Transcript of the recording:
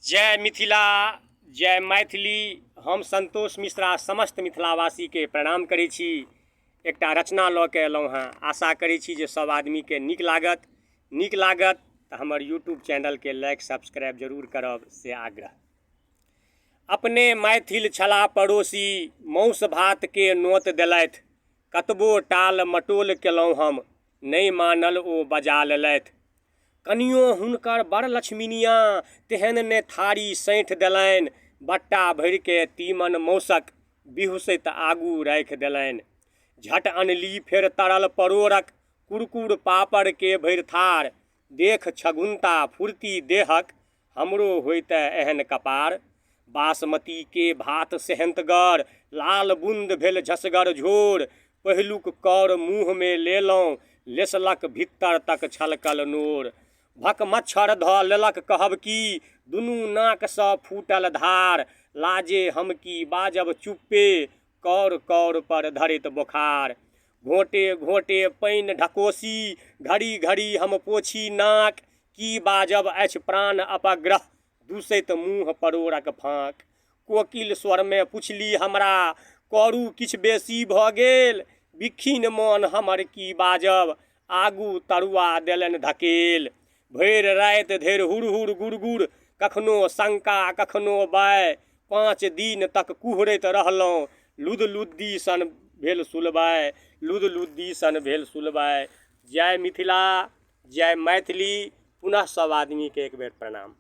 जय मिथिला, जय मैथिली। हम संतोष मिश्रा समस्त मिथिलावासीके प्रणाम करै छी। एकटा रचना लऽ के एलहुँ हेँ। आशा करै छी जे सब आदमीके नीक लागत। नीक लागत तऽ हमर यूट्यूब चैनलके लाइक सब्सक्राइब जरूर करब से आग्रह। अपने मैथिल छला पड़ोसी, मौस भातके नोत देलथि। कतबो टाल मटोल केलहुँ हम, नहि मानल ओ बजा लेलथि। कनियो हुनकर बड़ लछमिनिया तेहन ने थारी सैंठ देलनि, बट्टा भरिके तीमन मौसक बिहुसैत आगू राखि देलनि। झट अनली फेर तरल परोड़क कुरकुर पापड़ के भरि थार। देख छगुन्ता फुर्ती देहक हमरो होइतए एहन कपार। बासमती के भात सेहन्तगर, लाल बुन्द भेल झसगर झोर। पहिलुक कौर मुँह मे लेलहुँ, लेसलक भित्तर तक छलकल नोर। भकमच्छर धऽ लेलक कहब की, दुनू नाक सँ फूटल धार। लाजे हम की बाजब चुप्पे, कौर कौर पर धरैत बोखार। घोंटे घोंटे पानि ढकोसी, घड़ी घड़ी हम पोछी नाक। की बाजब अछि प्राण अपग्रह, दूसैत मुँह परोड़क फाँक। कोकिल स्वरमे पुछली हमरा, करू किछु बेसी भऽ गेल? बिखिन मन हमर की बाजब, आगू तरुआ देलनि धकेल। भरि राति धरि हुरहुर गुरगुर, कखनो शंका कखनो बाय। 5 दिन तक कुहरैत रहलहुँ, लुदलुद्दी सन भेल सुलबाय, लुदलुद्दी सन भेल सुलबाय। जय मिथिला, जय मैथिली। पुनः सब आदमीके एक बेर प्रणाम।